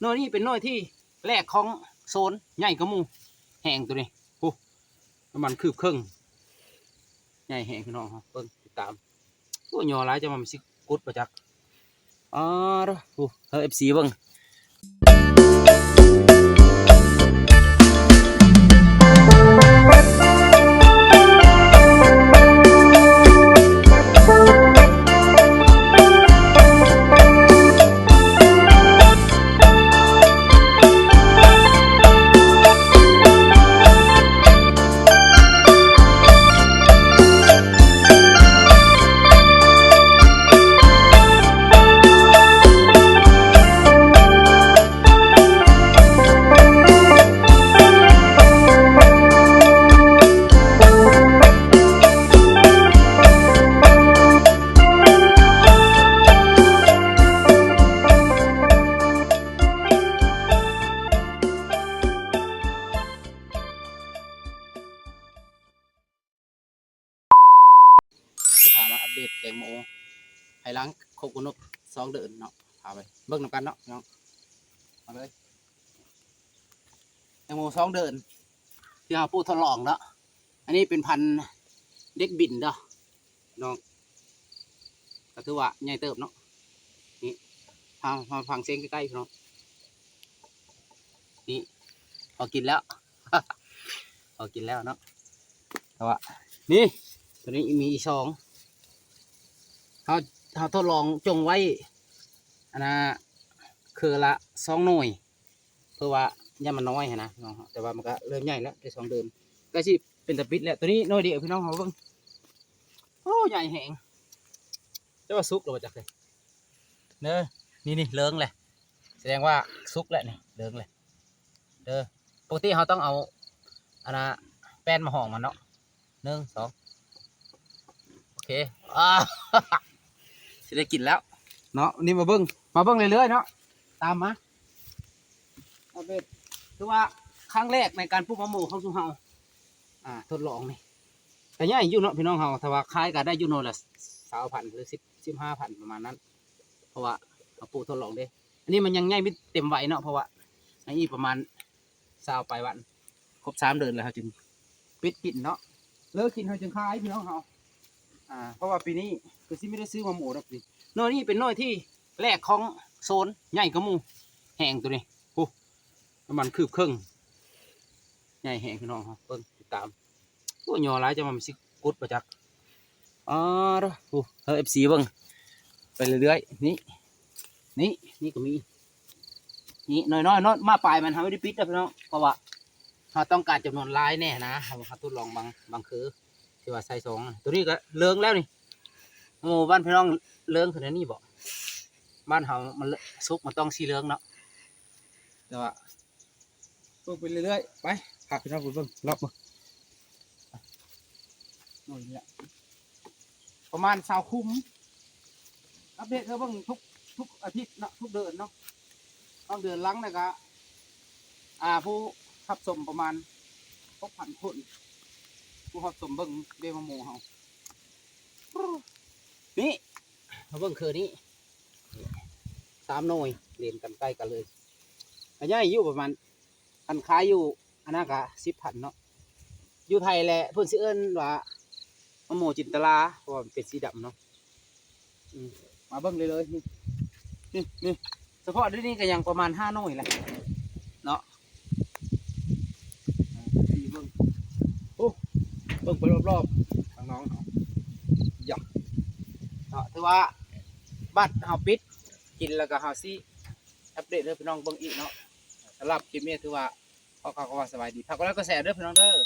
ໜ່ວຍນີ້ເປັນໜ່ວຍທີ່ແລກຂອງໂຊນ ໃຫຍ່ກວ່າໝູ່ແຮງໂຕນີ້. ໂອ້ ປະມານຄືບເຄິ່ງ ໃຫຍ່ແຮງພີ່ນ້ອງເຮົາເບິ່ງຕິດຕາມ. ໂອ້ ຫຍໍ້ຫຼາຍ ຈະວ່າມັນຊິກຸດບໍ່ຈັກ. ອໍ ໂອ້ ເອີ ເອັຟຊີເບິ່ງ. ຊິພາມາອັບເດດແຕງໂມ ພາຍຫຼັງຄົບກຳນົດສອງເດືອນເນາະ. ພາໄປເບິ່ງນຳກັນເນາະພີ່ນ້ອງ. ມາເລີຍ ແຕງໂມສອງເດືອນ ທີ່ເຮົາປູກທົດລອງເນາະ. ອັນນີ້ເປັນພັນເດັກບິນເດີພີ່ນ້ອງ ກໍຖືວ່າໃຫຍ່ເຕີບເນາະ. ນີ້ ພາ ພາຟັງສຽງໃກ້ໆ ພີ່ນ້ອງ. ນີ້ ພໍກິນແລ້ວ ພໍກິນແລ້ວເນາະ. ແຕ່ວ່າ ນີ້ ໂຕນີ້ມີອີກສອງ ເຮົາ ເຮົາທົດລອງຈົ່ງໄວ້ ອັນນ່າ ເຄືອລະສອງໜ່ວຍ ເພາະວ່າຢ້ານມັນນ້ອຍຫັ້ນນະເນາະ. ແຕ່ວ່າມັນກໍເລີ່ມໃຫຍ່ແລ້ວ ໄດ້ສອງເດືອນ ໃກ້ຊິເປັນຕາປິດແລ້ວ. ໂຕນີ້ໜ່ວຍດຽວ ພີ່ນ້ອງເຮົາເບິ່ງ. ໂອ້ ໃຫຍ່ແຮງ ແຕ່ວ່າສຸກແລ້ວບໍ່ຈັກເດ. ເດີ ນີ້ໆ ເລີງແຫຼະ ສະແດງວ່າສຸກແລ້ວນີ້ ເລີງແຫຼະເດີ. ປົກກະຕິເຮົາຕ້ອງເອົາ ອັນນ່າ ແປ້ນມາຫ້ອງມັນເນາະ. ໜຶ່ງ ສອງ ໂອເຄ ອາ ຊິໄດ້ກິນແລ້ວເນາະ. ນີ້ມາເບິ່ງ ມາເບິ່ງເລື້ອຍໆ ເນາະ ຕາມມາ. ເອົາເບດ ຄືວ່າຄັ້ງແລກໃນການປູກໝາກໂມຂອງຊຸມເຮົາ ອ່າ ທົດລອງນີ້ ກໍໃຫຍ່ຢູ່ເນາະພີ່ນ້ອງເຮົາ. ຖ້າວ່າຂາຍກໍໄດ້ຢູ່ໜ່ວຍລະຊາວພັນ ຫຼື ສິບ ສິບຫ້າພັນ ປະມານນັ້ນ ເພາະວ່າເຮົາປູກທົດລອງເດ້. ອັນນີ້ມັນຍັງໃຫຍ່ບໍ່ເຕັມໄວເນາະ ເພາະວ່າຍັງອີກປະມານຊາວປາຍວັນ ຄົບສາມເດືອນແລ້ວເຮົາຈຶ່ງປິດກິນເນາະ. ເລີກກິນເຮົາຈຶ່ງຂາຍພີ່ນ້ອງເຮົາ ອ່າ ເພາະວ່າປີນີ້ຄືຊິບໍ່ໄດ້ຊື້ໝາກໂມດອກນີ້. ໜ່ວຍນີ້ເປັນໜ່ວຍທີ່ແລກຂອງໂຊນ ໃຫຍ່ກວ່າໝູ່ແຮງໂຕນີ້. ໂອ້ ປະມານຄືບເຄິ່ງ ໃຫຍ່ແຮງພີ່ນ້ອງເຮົາເບິ່ງຕິດຕາມ. ໂອ້ ຫຍໍ້ຫຼາຍ ຈະວ່າມັນຊິກຸດບໍ່ຈັກ. ອໍ ໂອ້ ເອີ ເອັຟຊີເບິ່ງໄປເລື້ອຍໆ. ນີ້ ນີ້ ນີ້ກໍມີ ນີ້ນ້ອຍໆ ເນາະ. ມາປາຍມັນເຮົາບໍ່ໄດ້ປິດເດີພີ່ນ້ອງ ເພາະວ່າເຮົາຕ້ອງການຈຳນວນຫຼາຍແດ່ນະ. ເຮົາ ເຮົາທົດລອງບາງ ບາງຄື ທີ່ວ່າໃສ່ຊອງ ໂຕນີ້ກໍເລີງແລ້ວນີ້. ໂອ້ ບ້ານພີ່ນ້ອງເລີງຂະໜາດນີ້ບໍ? ບ້ານເຮົາມັນສຸກມັນຕ້ອງສີເລີງເນາະ ແຕ່ວ່າ ເບິ່ງໄປເລື້ອຍໆ ໄປ ພາພີ່ນ້ອງໄປເບິ່ງລອບເບິ່ງ. ໂອ້ຍ ປະມານຊາວຄຸ້ມ ອັບເດດໃຫ້ເບິ່ງທຸກ ທຸກອາທິດເນາະ ທຸກເດືອນເນາະ. ບາງເດືອນຫຼັງນີ້ກະ ອ່າ ຜູ້ຮັບຊົມປະມານຫົກພັນຄົນ ຜູ້ຮັບຊົມເບິ່ງເດ້ໝາກໂມເຮົາ. ນີ້ ມາເບິ່ງຄືນີ້ ສາມໜ່ວຍລຽນກັນໃກ້ກັນເລີຍ ກໍໃຫຍ່ຢູ່ປະມານ ຄັນຂາຍຢູ່ອັນນັ້ນກະສິບພັນເນາະ. ຢູ່ໄທແຫຼະ ເພິ່ນຊິເອີ້ນວ່າ ມະມ່ວງຈິນຕະລາ ເພາະວ່າມັນເປັນສີດຳເນາະ. ອືມ ມາເບິ່ງເລີຍໆ ນີ້ ນີ້ ນີ້ ສະເພາະດຽວນີ້ກໍຍັງປະມານຫ້າໜ່ວຍແຫຼະເນາະ. ອ່າ ເອັຟຊີເບິ່ງ ໂອ້ ເບິ່ງໄປລອບໆ ທາງນ້ອງເຮົາ ຢາ ເນາະ. ຖືວ່າບັດເຮົາປິດກິນແລ້ວກໍເຮົາຊິອັບເດດໃຫ້ພີ່ນ້ອງເບິ່ງອີກເນາະ. ສຳລັບຄລິບນີ້ຖືວ່າ ຂໍກ່າວຄຳວ່າສະບາຍດີ ຝາກກົດໄລກົດແຊເດີພີ່ນ້ອງເດີ.